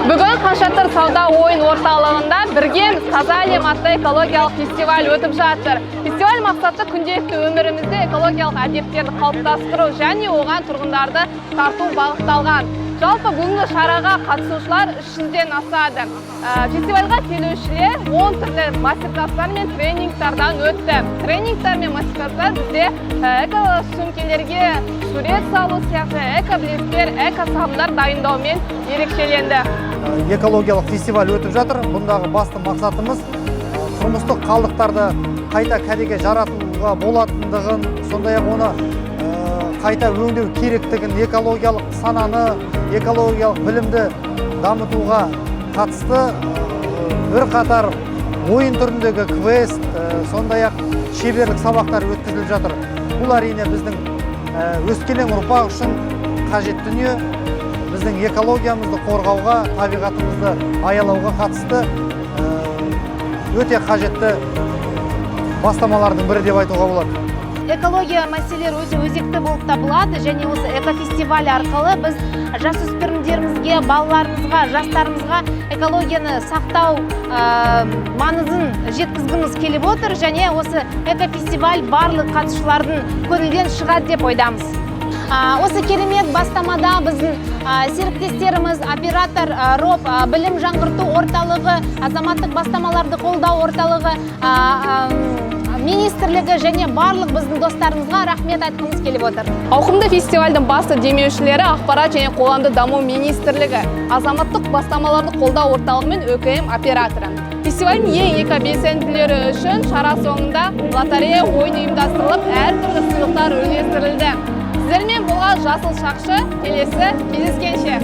Бүгін Хан Шатыр сауда ойын орталығында «Біргеміз, таза әлем» атты экологиялық фестиваль өтіп жатыр. Фестиваль мақсаты – күнделікті өмірімізде экологиялық әдеттерді қалыптастыру және оған тұрғындарды тарту бағытталған. Жалпы, бүгінгі шараға қатысушылар 300-ден асады. Фестивальға келушілер 10 түрлі мастер-класстар мен тренингтардан өтті. Тренингтар мен мастер-класстар бізде эко сөмкелерге сурет салу сияқты, эко блестер, эко сабындар дайындаумен ерекшеленді. Экологиялық фестиваль өтіп жатыр. Бұндағы басты мақсатымыз – тұрмыстық қалдықтарды қайта кәдеге жаратуға болатындығын, сондай ақ оны қайта өңдеу керектігін, экологиялық сананы, экологиялық білімді дамытуға қатысты бірқатар ойын түріндегі квест, сондай ақ шеберлік сабақтар өткізіліп жатыр. Бұл, әрине, біздің өскелең ұрпақ үшін қажет дүние. Біздің экологиямызды қорғауға, табиғатымызды аялауға қатысты өте қажетті бастамалардың бірі деп айтуға болады. Экология мәселелері өте өзекті болып табылады және осы экофестиваль арқылы біз жасөспірімдерімізге, балаларымызға, жастарымызға экологияны сақтау маңызын жеткізгіміз келіп отыр және осы экофестиваль барлық қатысушылардың көңілінен шығады деп ойдамыз. Осы керемет бастамада біздің серіктестеріміз оператор РОП, білім жаңғырту орталығы, азаматтық бастамаларды қолдау орталығы, министрлігі және барлық біздің достарымызға рахмет айтқымыз келіп отыр. Ауқымды фестивальдің басты демеушілері – Ақпарат және қоғамдық даму министрлігі, Азаматтық бастамаларды қолдау орталығы мен ӨКМ операторы. Фестивальдің ең экобелсенділері үшін шара соңында лотерея ойын ұйымдастырылып, әртүрлі сыйлықтар үлестірілді. Сіздермен болған Жасыл Шақшы. Келесі кездескенше!